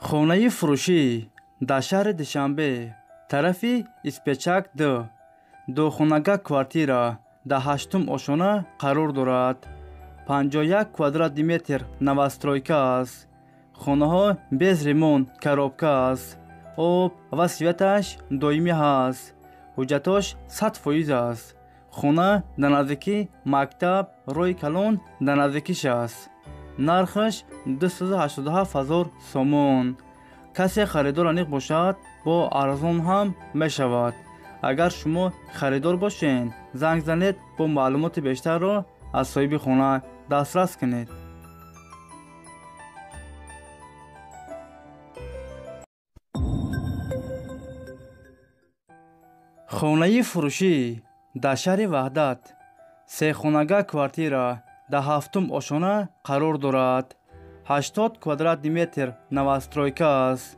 Хонаи фурӯшӣ дар шаҳри Душанбе, тарафи Испечак 2, духонага квартира дар ҳаштум ошёна қарор дорад. 51 квадратный метр новостройка аст. Хонаҳо без ремонт, коробка аст. Об ва светаш доимӣ ҳаст. Ҳуҷҷатош 100% аст. Хона дар наздикии мактаб, роҳи калон дар наздикиш аст. Нархаш 287 ҳазор сомон. Касе харидор аниқ бошад, бо арзон ҳам мешавад. Агар шумо харидор бошед, занг занед, бо маълумоти бештарро аз соҳиби хона дастрас кунед. Хонаи фурӯшӣ дар шаҳри Ваҳдат, сехонага квартира дар ҳафтум ошёна қарор дорад. 80 квадратный метр новостройка аст.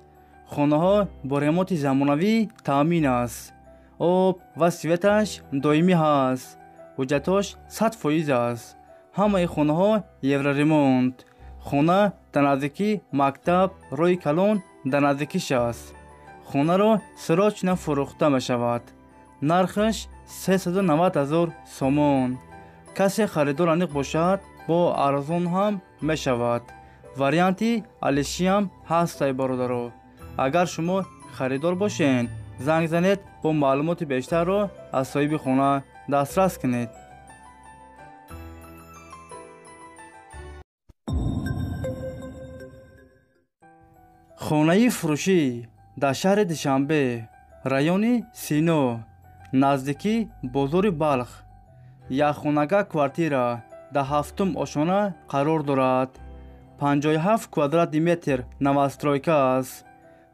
Хонаҳо бо ремонти замонавӣ таъмин аст. Об ва светаш доимӣ ҳаст. Ҳуҷҷатош 100% аст. Ҳамаи хонаҳо евроремонт. Хона дар наздикии мактаб, роҳи калон дар наздикиш аст. Хонаро срочно фурӯхта мешавад. Нархаш 390 ҳазор сомон. Касе харидор аниқ бошад, бо арзон ҳам мешавад. Варианти алишиам ҳастай, бародаро. Агар шумо харидор бошед, занг занед, бо маълумоти бештарро аз соҳиби хона дастрас кунед. Хонаи фурӯшӣ дар шаҳри Душанбе, райони Сино, наздикии бозори Балх, якхонага квартира дар ҳафтум ошёна қарор дорад. 57 квадратный метр новостройка аст.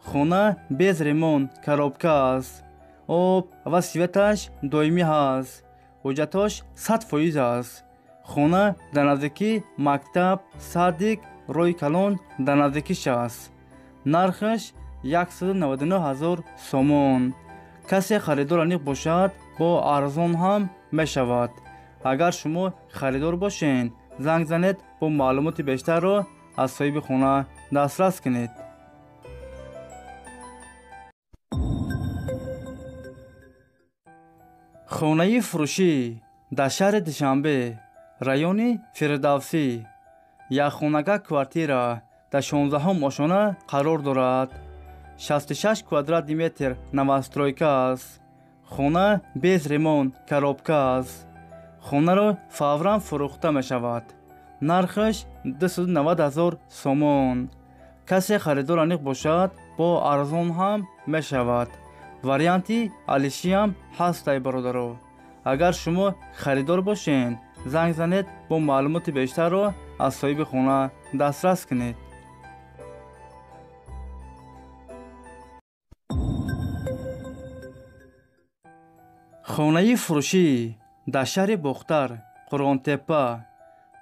Хона без ремонт, коробка аст. Об ва светаш доимӣ ҳаст. Ҳуҷҷатош 100% аст. Хона дар наздикии мактаб, садик, роҳи калон дар наздикиш аст. Нархаш 199 ҳазор сомон. Касе харидор аниқ бошад, бо арзон ҳам мешавад. Агар шумо харидор бошед, занг занед, бо маълумоти бештарро аз соҳиби хона дастрас кунед. Хонаи фурӯшӣ дар шаҳри Душанбе, райони Фирдавсӣ, якхонага квартира дар 16-ум ошёна қарор дорад. 66 квадратный метр новостройка аст. Хона без ремонт, коробка аст. Хонаро фавран фурӯхта мешавад. Нархаш 290 ҳазор сомон. Касе харидор аниқ бошад, бо арзон ҳам мешавад. Варианти алишиам ҳастай, бародаро. Агар шумо харидор бошед, занг занед, бо маълумоти бештарро аз соҳиби хона дастрас кунед. Хонаи фурӯшӣ дар шаҳри Бохтар, Қурғонтеппа,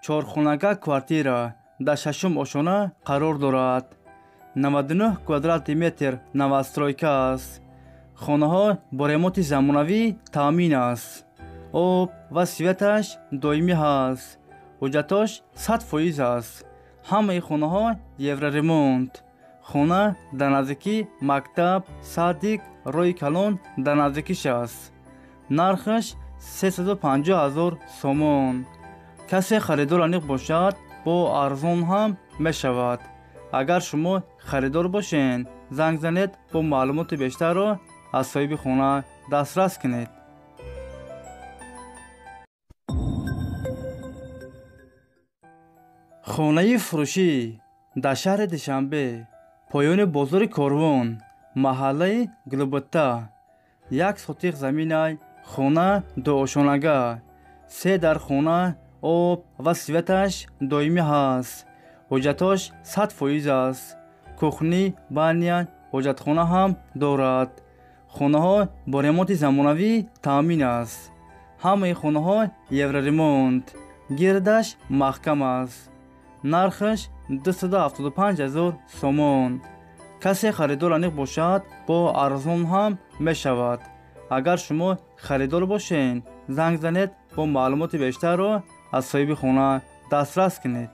чорхонага квартира дар шашум ошёна қарор дорад. 99 квадратный метр новостройка аст. Хонаҳо бо ремонти замонавӣ таъмин аст. Об ва светаш доимӣ ҳаст. Ҳуҷҷатош 100% аст. Ҳамаи хонаҳо евроремонт. Хона дар наздикии мактаб, садик, роҳи калон дар наздикиш аст. Нархаш 350 ҳазор сомон. Касе харидор аниқ бошад, бо арзон ҳам мешавад. Агар шумо харидор бошед, занг занед, бо маълумоти бештарро аз соҳиби хона дастрас кунед. Хонаи фурӯшӣ дар шаҳри Душанбе, поёни бозори Корвон, маҳаллаи Глуботта, як сотиқ заминай, хона дуошонага, се дар хона, об ва светаш доимӣ ҳаст. Ҳуҷҷатош 100% аст. Кухни, баня, ҳоҷатхона ҳам дорад. Хонаҳо бо ремонти замонавӣ таъмин аст. Ҳамаи хонаҳо евроремонт. Гирдаш маҳкам аст. Нархаш 275 ҳазор сомон. Касе харидор аниқ бошад, бо арзон ҳам мешавад. Агар шумо харидор бошед, занг занед, бо маълумоти бештарро аз соҳиби хона дастрас кунед.